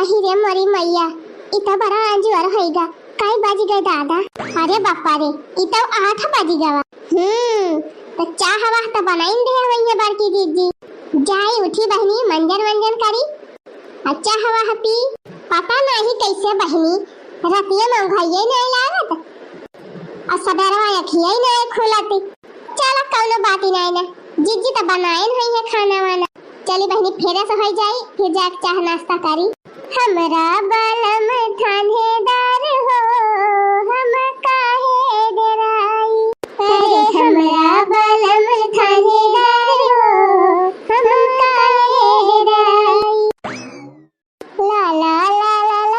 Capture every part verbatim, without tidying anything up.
अरे मोरी मैया, ई त बड़ा अंजुअर होइगा। कई बज गए दादा? अरे बापा रे, ई त आठ बज गवा। हम्म, त चाह वाह त बनाइन दे हवैया बड़की दीदी। जाई उठी बहिनी, मंजन वंजन करी। अच्छा हवा ह पी। पता नाही कैसे बहिनी, रतिया में उघाइये नहीं लागत। और सबेरवा अखिया ही नहीं खुलत। चलो कौनो बात ही नहीं ना, जिज्जी तो बनाए नहीं है खाना वाना। चली बहिनी, फेरे से हो जाई, फिर जाके चाह नाश्ता करी। हमरा बलम थानेदार हो, हम काहे डेराई। अरे हमरा बलम थानेदार हो, हम काहे डेराई। ला ला ला ला।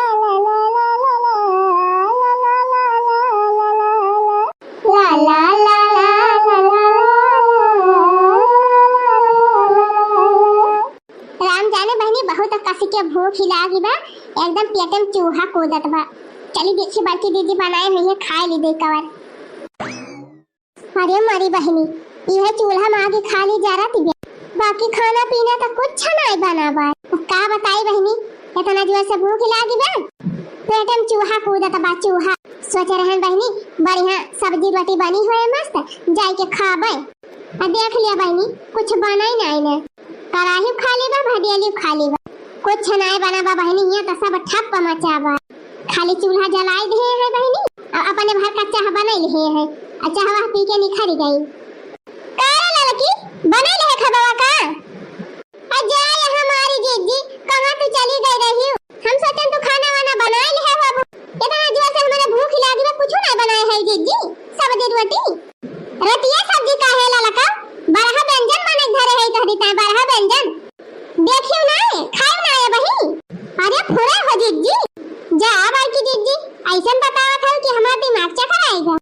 राम जाने बहिनी, बहुत कस के भूख ही लागी बा, एकदम पेट में चूहा कूदत बा। चली देखी बड़की दीदी बनाए हुई है, खाए ली दे कवर। अरे मोरी बहिनी, इहे चूल्हा में आगी खाली जरत बा, बाकी खाना पीना त कुछ नाई बना बा। का बताई बहिनी, इतना जोर से भूख लागी बा, पेट में चूहा कूदत बा, चूहा। सोचे रहन बहिनी, बढ़िया सब्जी रोटी बनी होए मस्त, जाई के खाबे। आ देख लिया बहिनी, कुछ बनाई नाई ने, कराही खाली बा, भदेली खाली बा, कुछ नाई बना बा बहिनी, यहाँ त सब ठप्प मचा बा। खाली चूल्हा जलाई दिहे है बहिनी, और अपने भर का चाह बनाई लिहे है, और चाहवा पी के निखर गई। का रे ललकी, बनाई लिहे खबवा का? आ जा ये हमारी जीजी, कहाँ तू चली गई रही हो? हम सोचन तू खाना वाना बनाई लिहे हो। अब इतना जोर से हमारे भूख लागी बा, कुछ ना बनाए है जीजी, सब्जी रोटी। रतिया सब्जी काहे ललका? बड़हा व्यंजन बने धरे है, कह देता है बड़हा व्यंजन। देखियो ना, खाइब ना ये बहिन। अरे फुरे हो जिज्जी, जा बड़की जिज्जी, ऐसन बतावत है कि हमार दिमाग चकराएगा।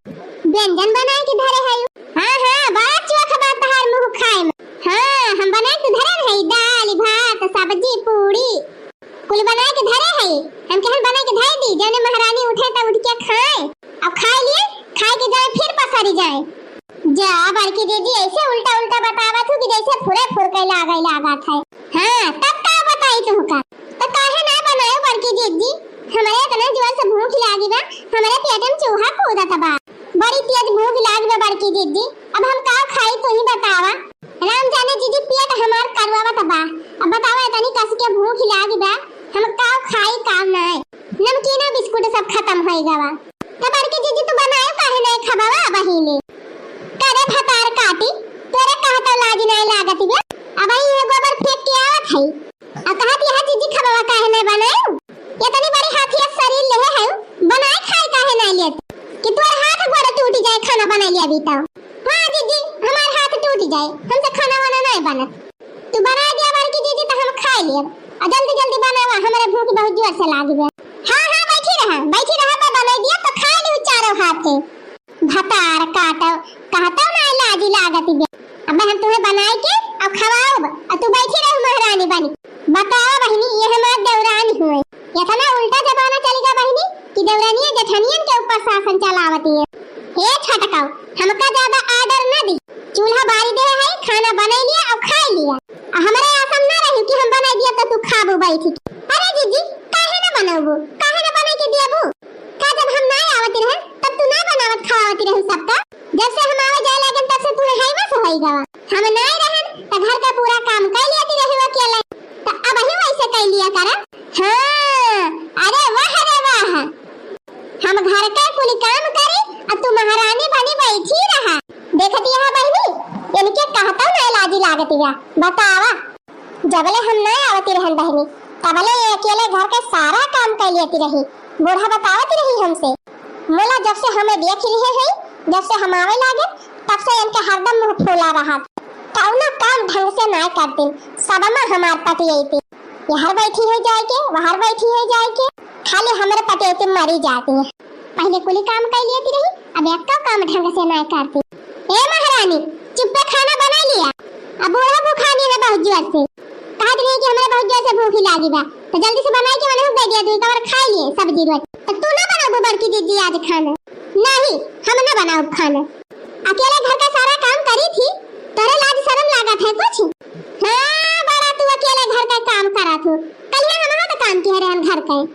व्यंजन बनाए के धरे है। हाँ हाँ, बड़ा चोख बा तहार मुँह खाए में। हाँ, हम बनाए के धरे है, दाल भात सब्जी पूड़ी कुल बनाए के धरे है। हम कहन बनाए के धरे दी, जने महारानी उठे त उठ के खाए, अब खाए लिए, खाए के जाए फिर पसरी जाए। जा बड़की दीदी, ऐसे उल्टा उल्टा बतावत हूँ कि जैसे फुरे फुर के लागे लागत है। हाँ, तब का बताई तुमका? तो काहे ना बनायो बड़की दीदी? हमारे इतना जोर से भूख लागी बा, हमारे पेट में चूहा कूदत बा। बड़ी तेज भूख लागी बा बड़की दीदी, अब हम का खाई तू ही बतावा। राम जाने दीदी पेट हमार करवावत बा, अब बतावा इतनी कस के भूख लागी बा, हम का खाई का नाय। नमकीना बिस्कुट सब खत्म होई गवा। तो बड़की जीजी, तू बनायो काहे नहीं खबवा बहिले? करे भतार काटी, तोरे कहत लाज नहीं लागत बे। अब ये गोबर फेंक के आवत है। अब कहत यह जीजी खबवा काहे नहीं बनायो? इतनी बड़ी हाथिया शरीर लेहे है, बनाए खाए काहे नहीं लेत? कि तोर हाथ गोड़ टूट जाए खाना बनाए लिया भी तो। हाँ जीजी, हमार हाथ टूट जाए, हमसे खाना वाना नहीं बनत। तू बनाए दिया बड़की जीजी तो हम खाए लेब। और जल्दी जल्दी बनावा, हमारे भूख बहुत जोर से लागी बे। हाँ हाँ, बैठी रहा, बैठी रहा, मैं बनाए दिया तो खाए ली चारों हाथे। भतार काटो, कहता ना लाजी लागत बे। अब हम तुम्हें बनाए के अब खवाओ, और तू बैठी रहो महारानी बनी। बताओ बहिनी, ये हमार देवरानी हुए। इतना उल्टा जमाना चल गया बहिनी कि देवरानिया जेठनियन के ऊपर शासन चलावती है। हे छटकाओ, हमका ज्यादा order न दी। चूल्हा बारी दे है, खाना बनाई लिया और खाई लिया। आ हमरे आसन ना रही कि हम बनाई दिया तो तू खाबू बैठ के। अरे जीजी, काहे ना बनाबू? काहे ना बनाई के दियाबू? का जब हम ना आवत रहन, तब तू ना बनावत खवावत रहू सबका? जब से हम आवे जाए लागन, तब से तू है बस होई गवा। हम ना रहन, त घर का पूरा काम कर लिया रही अकेले। त अब ही वैसे कर लिया करा। हाँ, अरे वाह रे वाह। हम घर के कुल काम करी, आ तू महारानी बनी बैठी रहा। देखती है बहिनी, इनके कहता ना लाजी लागती है, बतावा। जबले हम ना आवती रहन बहिनी, तबले ये अकेले घर के सारा काम कर लेती रही। बूढ़ा बतावती रही हमसे, मोला जब से हमें देख लिए हैं, जब से हम आवे लागे, तब से इनके हरदम मुंह फूला रहा। कौनो काम ढंग से ना करती, सब में हमार पटियती। यहाँ बैठी है जाए के, वहाँ बैठी है जाए के, खाली हमरे पटियती मरी जाती है। पहले कुली काम कर लेती रही, अब एक काम ढंग से ना करती। ए महारानी, चुप्पे खाना बना लिया। अब बूढ़ा भूखानी है बहुत जोर से। कहत रही कि हमारे बहुत जोर से भूख ही लागी बा, तो जल्दी से बनाई के मने दे दिया, तू कवर खाई लिए सब्जी रोटी। तो तू ना बनाबू बड़की दीदी आज खाना? नहीं, हम ना बनाओ खाना। अकेले घर का सारा काम करी थी, तोरे लाज शर्म लागत है कुछ? हाँ, बड़ा तू अकेले घर का काम करा थू। कल हम तो काम किए रहन घर कहे।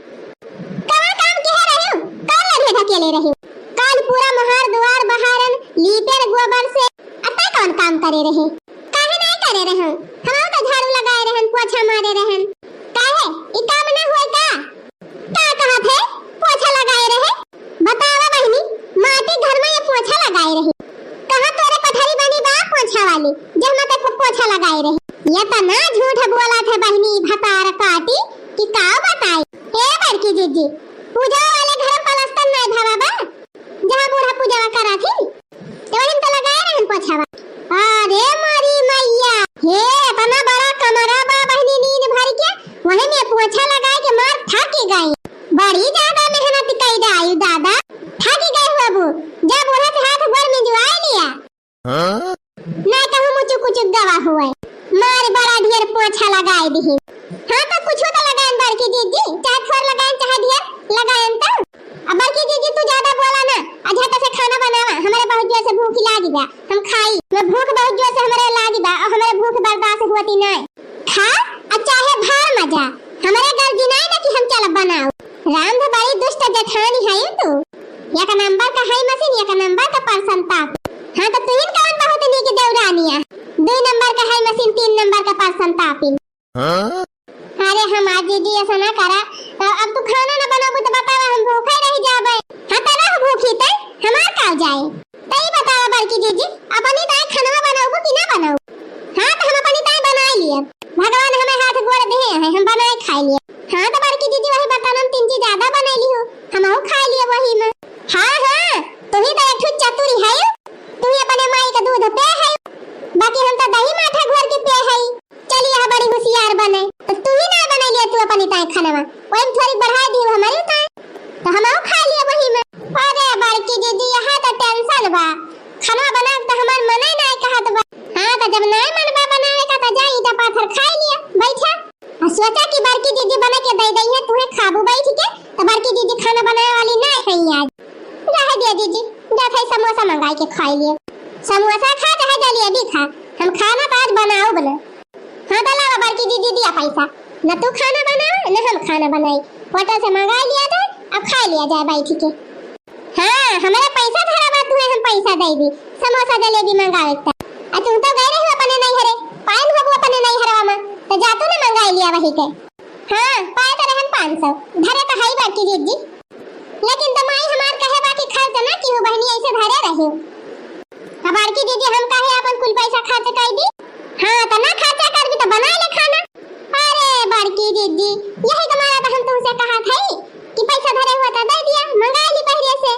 कवन काम किहे रहिउ? कवन लड़िया ढकेले रहिउ? काल पूरा मोहार दुआर बहारन, लीपेन गोबर से, अतै कवन काम करे रहे? काहे नाहीं करे रहन? हमहू तो झाड़ू लगाए रहन, पोछा मारे रहन। काहे? ई काम ना होए का? का कहत है? पोछा लगाए रहे? बतावा बहिनी, माटी घर में ये पोछा लगाए रहे। कहाँ तोरे कोठरी बनी बा पोछा वाली, जहमा ते पो-, पोछा लगाए रहे? ये तो ना झूठ बोलत है बहिनी, भतार काटी कि का बताई। हे बड़की जीजी, पूजा वाले घर में पलस्तर नहीं भवा बा, जहाँ बूढ़ा पूजा करा थी। तो वही तो लगाए रहन पोछावा। अरे मोरी मैया, हे इतना बड़ा कमरा बा बहिनी, नींद भर के वही में पोछा लगाए के मार थक गई। बड़ी ज्यादा मेहनत कई जाई दादा, थक गई बाबू। जा बूढ़ा से हाथ गोड़ में जुआई लिया। हाँ? ना कहूँ मुचुक उचुक गवा हुए, मार बड़ा ढेर पोछा लगाए दिही। हाँ तो कुछ तो लगाए बड़की जीजी, चाहे थोड़ लगाए चाहे ढेर लगाए तो। अब बड़की जीजी, तू ज्यादा बोला ना, आ झट से खाना बनावा, हमरे बहुत जोर से भूख लागी बा, हम खाई। मैं भूख बहुत जोर से हमरे लागी बा, और हमरे भूख बर्दाश्त होती नहीं। खा, आ चाहे भार मजा, हमरे गर्जी नहीं ना कि हम चल बनाओ। रांध बड़ी दुष्ट जेठानी है तू, एक नंबर का है मशीन, एक नंबर का परसंताप। हाँ तो तुहिन कौन बहुत नीक देवरानिया, दो नंबर का है मशीन, तीन नंबर का परसंतापिन। हाँ? अरे हमार जीजी, ऐसा ना करा। तो अब तू खाना ना बनाबू तो बतावा, हम भूखे रह जाबे। हाँ, तो रह भूखी ते, हमार का जाए। तो ई बतावा बड़की जीजी, अपनी ताई खाना बनाबू कि ना बनाबू? हाँ, तो हम अपनी ताई बनाए लिए। भगवान हमें हाथ गोड़ दिए हैं, हम बनाए खाए लिए। हाँ, तो बड़की जीजी वही बर्तन में तीन चीज ज्यादा बनाए ली हो, हम खाए लिए वही में। हाँ, हाँ, तू ही तो एक ठो चतुरी है, तू ही अपने माई का दूध पे है, बाकी हम तो दही माठा घोर के पे है। चली, यह बड़ी होशियार बने। तो तू ही ना बनाई लिया तू अपनी ताई खानवा। वही में थोड़ी बढ़ा दी हमारी ताई। तो हम खा लिया वही में। अरे बड़की दीदी, यहाँ तो tension बा। खानवा बनाए तो हमार मने ना कहत बा। हाँ, तो जब ना मन बा बनावे का, तो जा ईटा पाथर खाई लिया, बैठा। और सोचा कि बड़की दीदी बना के दे दई है, तू है खाबू बैठ के। तो बड़की दीदी खाना बनावे वाली ना है आज। रह दिया दीदी, जात है समोसा मंगाई के खाई लिए। समोसा खा चाहे जलेबी खा, हम खाना तो आज बनाओ बना। हाँ, तो लावा बड़की दीदी दिया पैसा, न तू खाना बनावा, न हम खाना बनाई। होटल से मंगा लिया जाए, अब खा लिया जाए बैठ के। हाँ, हमारा पैसा धरा बा, तू है हम पैसा दे दी, समोसा जलेबी मंगावे के। आ तू तो गए रही अपने नैहरे, पायल हो अपने नैहरवा में, तो जा तू ना मंगा लिया वही के। हाँ, पाए तो रहन पाँच सौ, धरे तो हई बड़की दीदी। लेकिन तो माई हमार कहे बा कि खर्च ना की हो बहनी, ऐसे धरे रही। अब बड़की दीदी हम काहे अपन कुल पैसा खर्च कर दी? हाँ, तो ना खर्चा करबी तो बनाए ले खाना। अरे बड़की दीदी, यही तुम्हारा तो हम तुमसे कहा था कि पैसा धरे हुआ तो दे दिया, मंगा ली पहले से।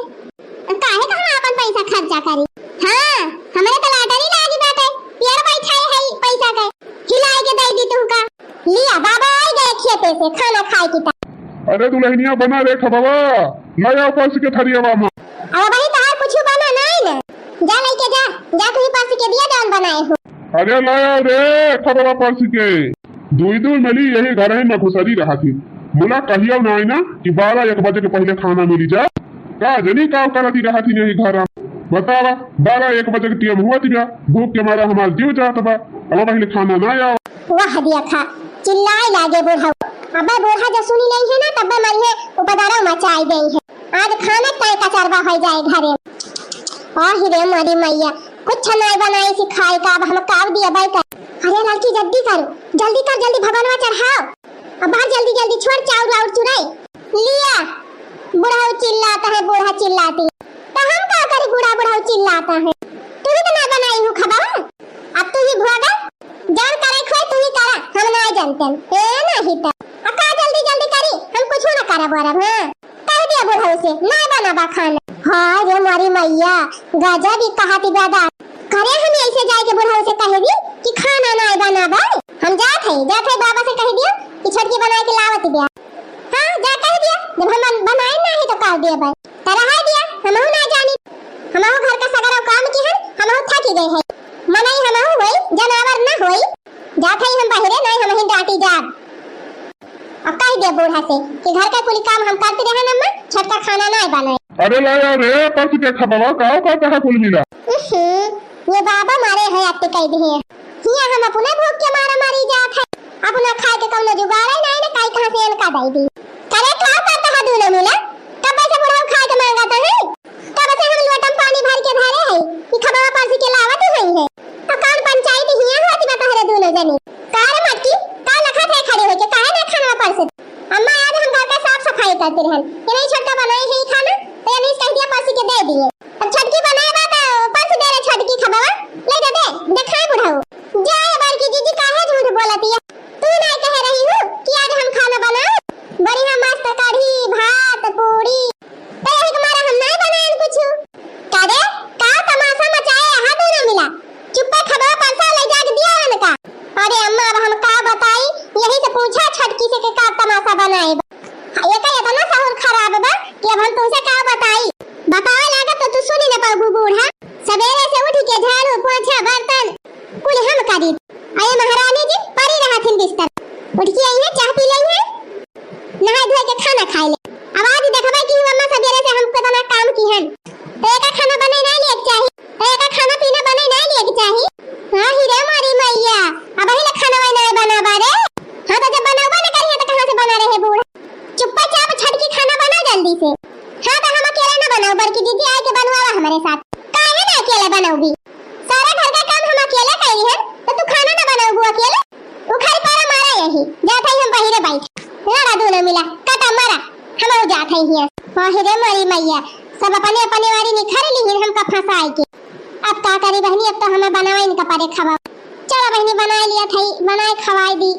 काहे तो हम अपन पैसा खर्चा करी? हाँ, हमारे तो lottery लागी बाटे, पेड़ बैठाए है पैसा के, हिलाए के दे दी तुमका। लिया, बाबा आई गए खेते से खाना खाए की ता। अरे दुल्हनिया बना रे खबवा, ले आओ परस के थरियावा में। अब भाई तहार कुछ बना नहीं ना, जा लेके जा, जा तू ही परस के दिया जौन बनाए हो। अरे ले आओ रे खबवा परस के। दुई दुई मिली यही घर ही में घुसरी रहा थी। मुला कहियो नहीं ना कि बारह एक बजे के पहले खाना मिली जा। का जनी का करती रहा थी यही घर। बतावा, बारह एक बजे के टेम हुआ थी बा, भूख के मारा हमार जीव जात बा, अब पहले खाना ना आवा। वाह देखा, चिल्लाए लागे बूढ़ा। अबे बूढ़ा जो सुनी नहीं है ना, तब मरिहे उपद्रव मचाई गई है। आज खाने ताई कचरवा हो जाए घरे। आहि रे मोरी मैया, कुछ नहीं बनाई सी खाए का, अब हम काव दिया बैठा। अरे लड़की जल्दी करो, जल्दी कर, जल्दी भगवानवा चढ़ाओ। अब बाहर जल्दी जल्दी छोड़ चाउर वाउर चुराई। लिया, बुढ़ऊ चिल्लाता है, बूढ़ा चिल्लाती। तो हम का करी, बूढ़ा बुढ़ऊ चिल्लाता है। तू ही तो ना बनाई हूँ खबवा। अब तू ही भोगा, जौन करे खोए तू ही करा, हम ना जानते हैं। ए नहीं तो। अब का जल्दी जल्दी करी, हम कुछ ना करब वरब, हाँ। कह दिया बुढ़ऊ से, ना बनाबा खाना। हाय रे मारी मैया, गजब ही कहा थी दादा। करे हम ऐसे जाए के बुढ़ऊ से कह दी कि खाना ना बनाबा। हम जात है, जात है बाबा से कह दियो कि छोटकी बना के लावत दिया। हाँ, जा कह दिया, जब हम बन-, बनाए ना है तो कह दिया भाई। तो रहा दिया, हमहू ना जानी। हमहू घर का सगरा काम की है, हमहू थकी गई है। मनई हमहू होई, जनावर ना होई। जात हई हम बाहिरे, नाहीं हमहीं डांटी जाब। अब कह दे बूढ़ा से कि घर का कुली काम हम करती रहन अम्मा, छोटका खाना नाहीं बनाए। अरे लाया रे, परस के खबवा का कहता है कुल मिला। उहुं, ये बाबा मारे है अत्ते कह दिए। हिया हम अपने भूख के मारा मारी जात है, अपना खाए के कौनो जुगाड़ है नाहीं ना, काई कहाँ से इनका दे दी। करे करते रहन। ये नहीं छोटका बनाए है खाना, तो ये नहीं कह दिया परसी के दे दिए। अब छोटकी बनाए बा तो परसी दे रे छोटकी खबवा, ले दे दे, देखाए बुढ़ऊ। जा ये बड़की जीजी काहे झूठ बोलत है? तू नहीं कहे रही हूँ कि आज हम खाना बनाए, बढ़िया मस्त कढ़ी, भात, पूरी, तो यही के मारे हम नहीं बनाए कुछ। का रे, का तमाशा मचाए यहाँ दोनों मिला? चुप्पे खबवा परसा ले जाके दिया है का? अरे अम्मा, अब हम का बताई, यही से पूछा छोटकी से कि का तमाशा बनाए बा। हाँ, ये का इतना सहूर खराब बा कि अब हम तुमसे का बताई। बतावे लागे तो तू सुनी न पाबू बूढ़ा। सवेरे से उठ के झाड़ू, पोछा, बर्तन कुल हम करी। अरे महारानी जी परी रहथिन बिस्तर, उठ के आई है, चाह पी लेई है। नहाए धोए के खाना खाए ले। अब आज देखबे कि अम्मा सबेरे से हम कितना काम की हन। तो एका खाना बनाए ना लिए के चाही, तो एका खाना पीना बनाए ना लिए के चाही। हाँ ही रे मोरी मैया, अब ही ले खाना वाना नहीं बनाबा रे। हाँ तो जब बनाबा ना करिए तो कहाँ से बना रहे बूढ़ा? चुप्पा चाप छटकी खाना बना जल्दी से। हाँ तो हम अकेले ना बनाओ, बड़की दीदी आए के बनवावा हमारे साथ। काहे ना अकेले बनाओगी? सारा घर का काम हम अकेले करी हन, तो तू खाना ना बनाबू अकेले? उखड़ पड़ा मारा यही, जात हई हम बहिरे बैठ। लड़ा दोनों मिला, कटा मारा, हम जात हई हियां। वाहि रे मोरी मैया, सब अपने अपने वारी निखर लिहिन हमका फंसाए के। अब का करी बहनी, अब तो हमें बनावे इनका परे खवा। चलो बहनी, बनाए लिया थई, बनाए खवाए दी।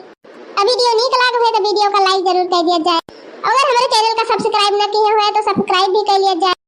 अब वीडियो नीक लाग हुए तो वीडियो का like जरूर कर दिया जाए। अगर हमारे चैनल का subscribe न किए हुए तो subscribe भी कर लिया जाए।